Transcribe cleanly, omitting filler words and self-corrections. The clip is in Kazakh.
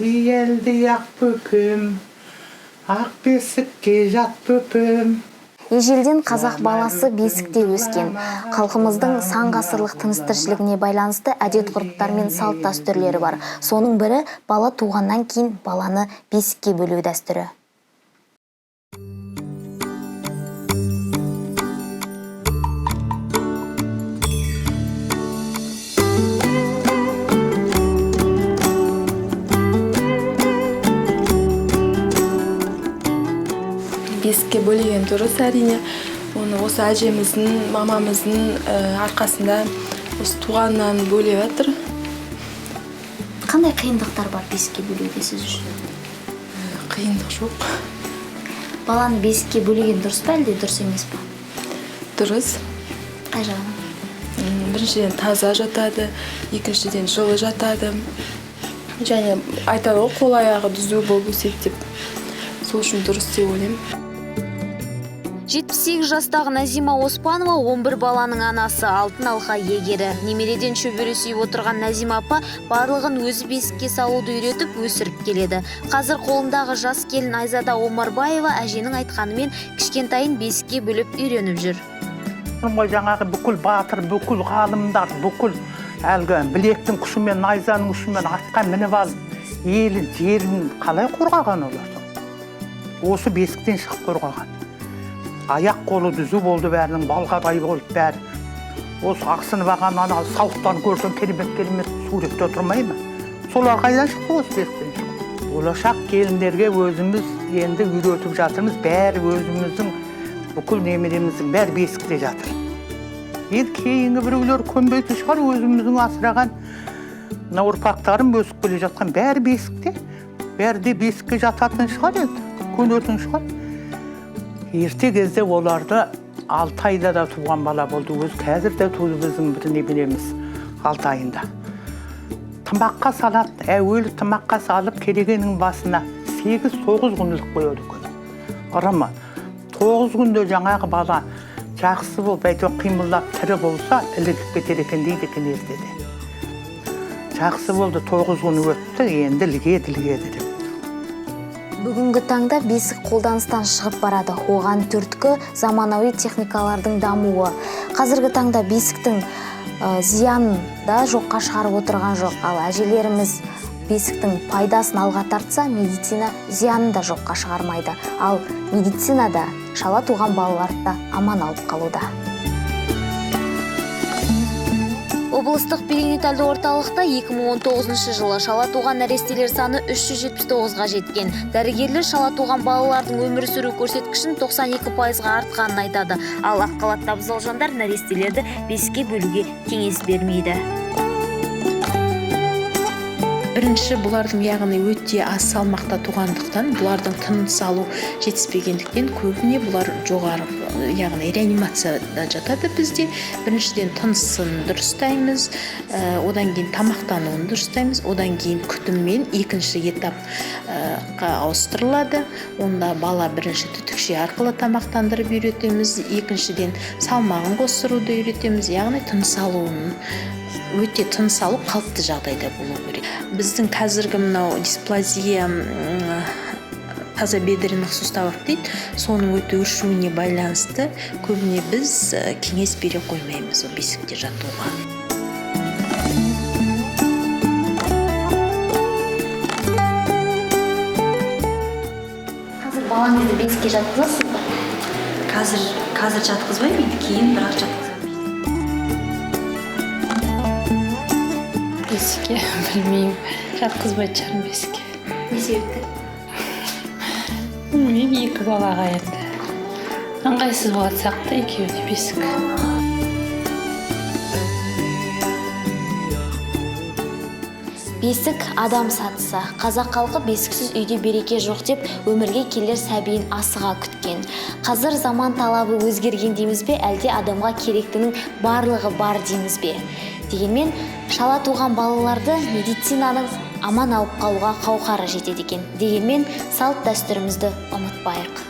Әлди, әлди, ақ бөпем, ақ бесікке жат, бөпем. Ежелден қазақ баласы бесікте өскен. Халқымыздың сан ғасырлық тыныс-тіршілігіне байланысты әдет-ғұрыптар мен салт-дәстүрлері бар. Соның бірі бала туғаннан кейін баланы бесікке бөлеу дәстүрі. Бесікке бөлеген дұрыс, әрине. Оны осы әжеміздің, мамамыздың арқасында осы туғаннан бөлеп жатыр. Қандай қиындықтар бар бесікке бөлеуде сіз үшін? Қиындық жоқ. Баланы бесікке бөлеген дұрыс па, әлде дұрыс емес па? Дұрыс. Қай жағынан? Біріншіден, таза жатады, екіншіден, жылы жатады. Және айтады ғой, қол аяғы түзу болып өседі деп. Сол үшін дұрыс деп ойлаймын. 78 жастағы Назима Оспанова 11 баланың анасы, алтын алқа иегері. Немереден шөбере сүйіп отырған Назима апа барлығын өзі бесікке салуды үйретіп, өсіріп келеді. Қазір қолындағы жас келін Айзада Омарбаева әженің айтқанымен кішкентайын бесікке бөлеп үйреніп жүр. Ғой, жаңағы бүкіл батыр, бүкіл ғалымдар, бүкіл әлгі білектің күшімен, найзаның күшімен атқа мініп алып, елін, жерін қалай қорғаған олар? Осы бесіктен шығып қорғаған. Аяқ қолы түзу болды бәрінің, балғадай болды бәрі. Осы ақсынып алған ана сауықтан көрсең, керемет керемет суретте отырмай ма? Солар қайдан шықты? Осы бесіктен шықты. Болашақ келіндерге өзіміз енді үйретіп жатырмыз, бәрі өзіміздің бүкіл немереміздің бәрі бесікте жатыр. Енді кейінгі біреулер көнбейтін шығар, өзіміздің асыраған мына ұрпақтарым өсіп келе жатқан бәрі бесікте. Бәрі де бесікке жататын шығар енді, көнетін шығар. Ерте кезде оларды 6 айда да туған бала болды. Өзі қазір де туды біздің бір немереміз 6 айында. Тымаққа салады, әуелі тымаққа салып керегенің басына 8-9 күн іліп қояды екен. Ырымы. 9 күнде жаңағы бала жақсы болып, әйтеуір қимылдап тірі болса, ілігіп кетер екен дейді екен ертеде. Жақсы болды, 9 күн өтті, енді ілігеді, ілігеді деп. Бүгінгі таңда бесік қолданыстан шығып барады. Оған түрткі заманауи техникалардың дамуы. Қазіргі таңда бесіктің зиянын да жоққа шығарып отырған жоқ. Ал әжелеріміз бесіктің пайдасын алға тартса, медицина зиянын да жоққа шығармайды. Ал медицинада шала туған балаларды да аман алып қалуда. Облыстық перинатальды орталықта 2019 жылы шала туған нәрестелер саны 379-ға жеткен. Дәрігерлер шала туған балалардың өмір сүру көрсеткішін 92%-ға артқанын айтады. Ал ақ халатты абзал жандар нәрестелерді бесікке бөлуге кеңес бермейді. Бірінші, бұлардың, яғни өте аз салмақта туғандықтан, бұлардың тыныс алу жетіспегендіктен көбіне бұлар жоғары, яғни реанимацияда жатады бізде. Біріншіден, тынысын дұрыстаймыз, одан кейін тамақтануын дұрыстаймыз, одан кейін күтіммен екінші этапқа ауыстырылады. Онда бала бірінші түтікше арқылы тамақтандырып үйретеміз, екіншіден салмағын қостыруды үйретеміз, яғни тыныс алуын, өте тыныс алу қалыпты жағдайда болу керек. Біздің қазіргі мынау дисплазия тазобедренных суставов дейді, соның өте өршуіне байланысты көбіне біз кеңес бере қоймаймыз ол бесікте жатуға. Қазір балаңызды бесікке жатқызасыз ба? Қазір жатқызбаймын, енді кейін бірақ жатқызамын. Бесікке білмеймін, жатқызбайтын шығармын бесікке. Не себепті? Білмеймін, екі балаға енді ыңғайсыз болатын сияқты екеуіне бесік. Бесік адам сатысы. Қазақ халқы бесіксіз үйде береке жоқ деп өмірге келер сәбиін асыға күткен. Қазір заман талабы өзгерген дейміз бе, әлде адамға керектінің барлығы бар дейміз бе? Дегенмен шала туған балаларды медицинаның аман алып қалуға қауқары жетеді екен. Дегенмен салт дәстүрімізді ұмытпайық.